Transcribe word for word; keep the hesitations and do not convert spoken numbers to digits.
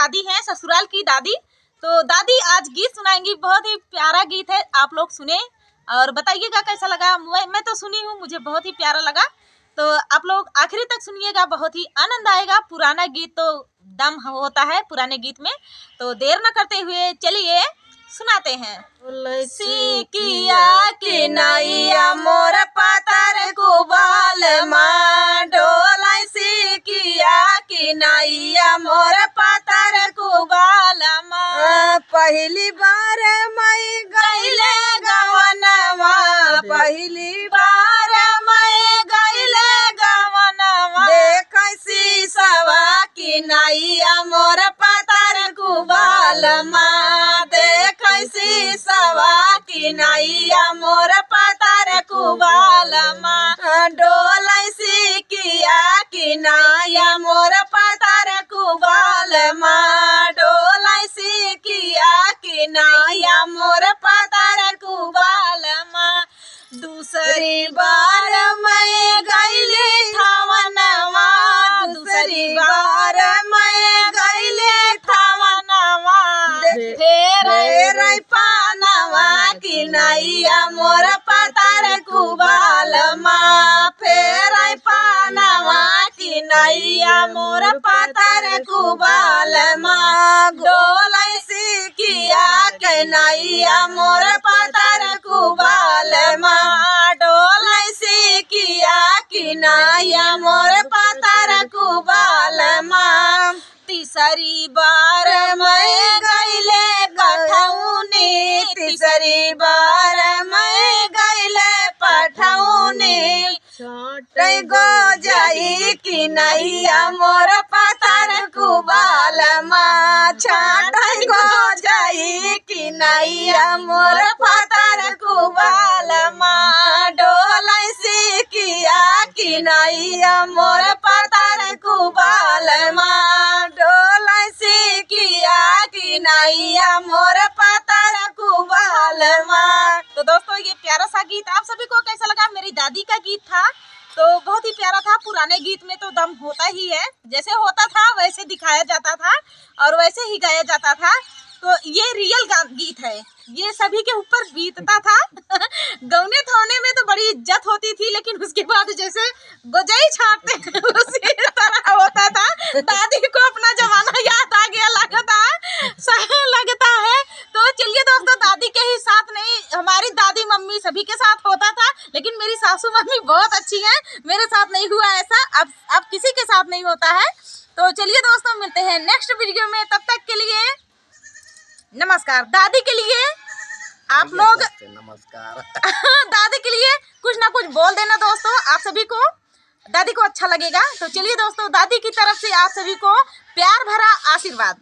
दादी हैं, ससुराल की दादी। तो दादी आज गीत सुनाएंगी, बहुत ही प्यारा गीत है, आप लोग सुने और बताइएगा कैसा लगा। मैं, मैं तो सुनी हूँ, मुझे बहुत ही प्यारा लगा। तो आप लोग आखिरी तक सुनिएगा, बहुत ही आनंद आएगा। पुराना गीत तो दम होता है पुराने गीत में। तो देर न करते हुए चलिए सुनाते हैं। सीकिया की नैया मोर पातर कुबाल मा, डोलै सीकिया की नैया मोर पातर कुबाल मा। पहली बार मैं गइले गवनवा, पहली बार मैं गइले गवनवा। देखै सीसवा की नैया मोर पातर कुबाल मा, देखै सीसवा की नैया मोर पातर कुबाल मा। डोलै सीकिया की नैया मोर पातर कुबाल मा, डोलै सीकिया की नैया मोर पातर कुबाल मा। दूसरी बार मैं गइले थावनवा, दूसरी बार मैं गइले थावनवा। फेरै पानवा की नैया मोर पातर कुबाल मा, फेरै पानवा की नैया मोर पातर कुबाल मा। डोलै सीकिया की नैया मोर पातर कुबाल मा, डोलै सीकिया की नैया मोर पातर कुबाल मा। तीसरी बार मैं गइले कठौनी, तीसरी बार मैं गइले पठौनी। छाँटै गो जाई की नैया मोर पातर कुबाल मा, छाँटै गो जाई की नैया मोर पातर कुबाल मा। डोलै सीकिया की नैया मोर पातर कुबाल मा, डोलै सीकिया की नैया मोर पातर कुबाल मा। तो दोस्तों, ये प्यारा सा गीत आप सभी को कैसा लगा? मेरी दादी का गीत था, तो बहुत ही प्यारा था। पुराने गीत में तो दम होता ही है, जैसे होता था वैसे दिखाया जाता था और वैसे ही गाया जाता था। तो ये रियल गा-, गीत है, ये सभी के ऊपर बीतता था। गौने थौने में तो बड़ी इज्जत होती थी, लेकिन उसके बाद जैसे गोजई छाटते हैं, उसी तरह होता था। दादी को अपना जमाना याद आ गया लगता है, सा-, लगता है। तो चलिए दोस्तों, दादी के ही साथ नहीं, हमारी दादी मम्मी सभी के साथ होता था, लेकिन मेरी सासू मम्मी बहुत अच्छी हैं, मेरे साथ नहीं हुआ ऐसा, अब, अब किसी के साथ नहीं होता है। तो चलिए दोस्तों, मिलते हैं नेक्स्ट वीडियो में, तब तक के लिए नमस्कार। दादी के लिए आप लोग नमस्कार। दादी के लिए कुछ ना कुछ बोल देना दोस्तों, आप सभी को, दादी को अच्छा लगेगा। तो चलिए दोस्तों, दादी की तरफ से आप सभी को प्यार भरा आशीर्वाद।